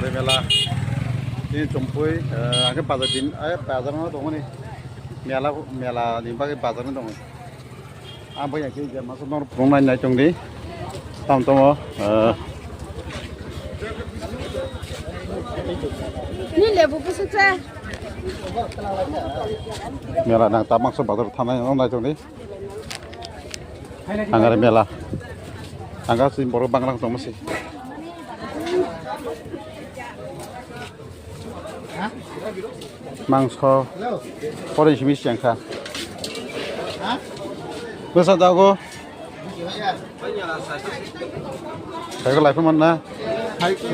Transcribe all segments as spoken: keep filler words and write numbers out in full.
Mela. Tini chumphwi, eh, ang khe bazar din, eh, bazar no tongmani. Mela, mela ni bagwi bazar no tongo. Ang bai khe je masa nor phunuk nai nai tong di. Tam tamo, eh. Ni lebu busu cha. Mela nang tabangso bazar thanai no nai tong di. Ang are mela. Ang ga si borok bangrang tong si. Mangso. Pore simi siang kha. Bwsa dago. Kaigo lai phano man na.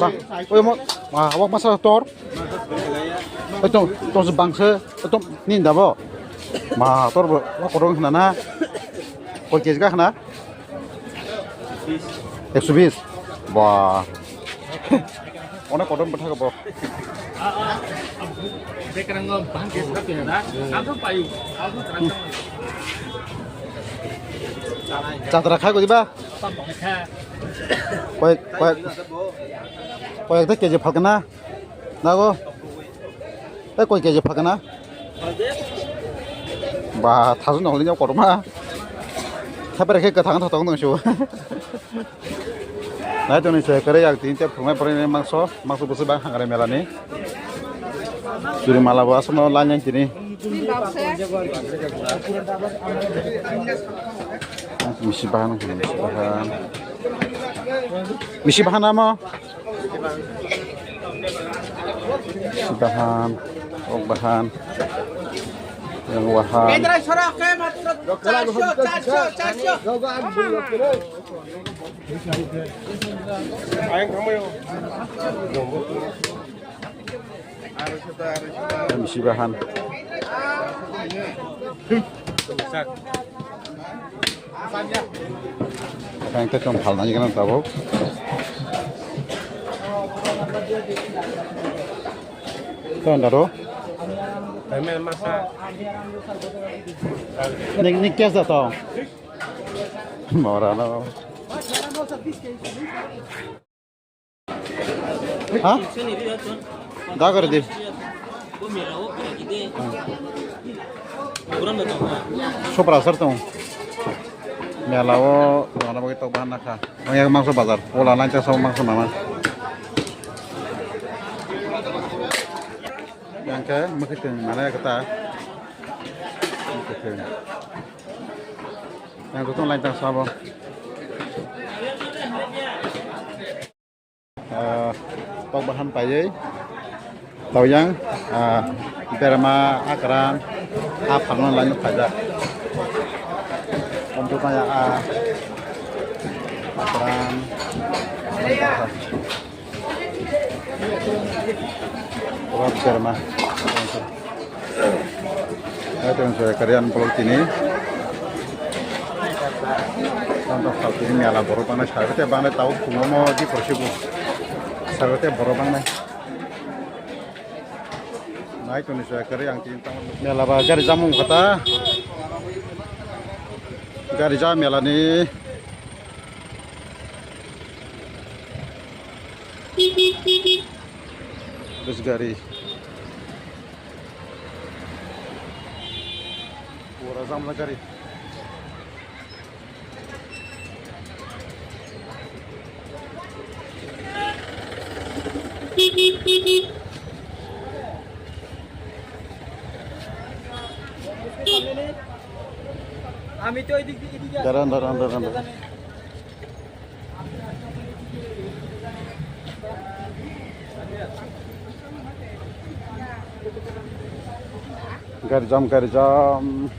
Ba, oi mo, ma, wak masa tor. Oi tong, tong se bangse, oi tong ni da bo. Ma, tor bo, wak korong khna na. Koi kg ga khna? Ekso bis. Ba. Onek kotom bwtha khe bo. Chatra khai godi ba. Koi, koi, koi ekta K G phalkana. Nago. Tei koi K G phalkana. Ba, thasu nongli nyok korma. Thapere khe kwthang thatok nang su. Nai toni se kare yak tin te phunai phunai mangso, mangso busu bang hangare mela ni. Churi mala bo asama lang yang tini. Misi bahan, misi bahan. Misi bahan amo. Bahan, ok bahan. Yang wahan. Misi bahan. Kang te chong phalnani gana tabuk. Ton daro. Nik nik kes da to. Mora no. Ha? Da gari di. Supra sar tong. Mela o mana bagi tok bahan nakha. Ang yang mangso bazar. Ola nang chasa mangso nama. Yang ke mukhi teng mana kata. Mukhi teng. Yang tutung lain tang sabo. Ah, tok bahan paiwi. Tau yang, ah, berma, akran, ah, phalna laino phaijak. Om tu kaya, ah, akran. Rat berma. Ayo, tong sore karian bolok tini. Tong tong sal tini mela borok bangnai, sarate bangnai, tau kumomo di porsibu. Sarate borok bangnai. Nai tong sore kari ang tini tang. Mela ba gari jamung kata. Gari jam mela ni. Bus gari. Pura jam na gari. Daran, daran, daran, daran. Gari jam, gari jam.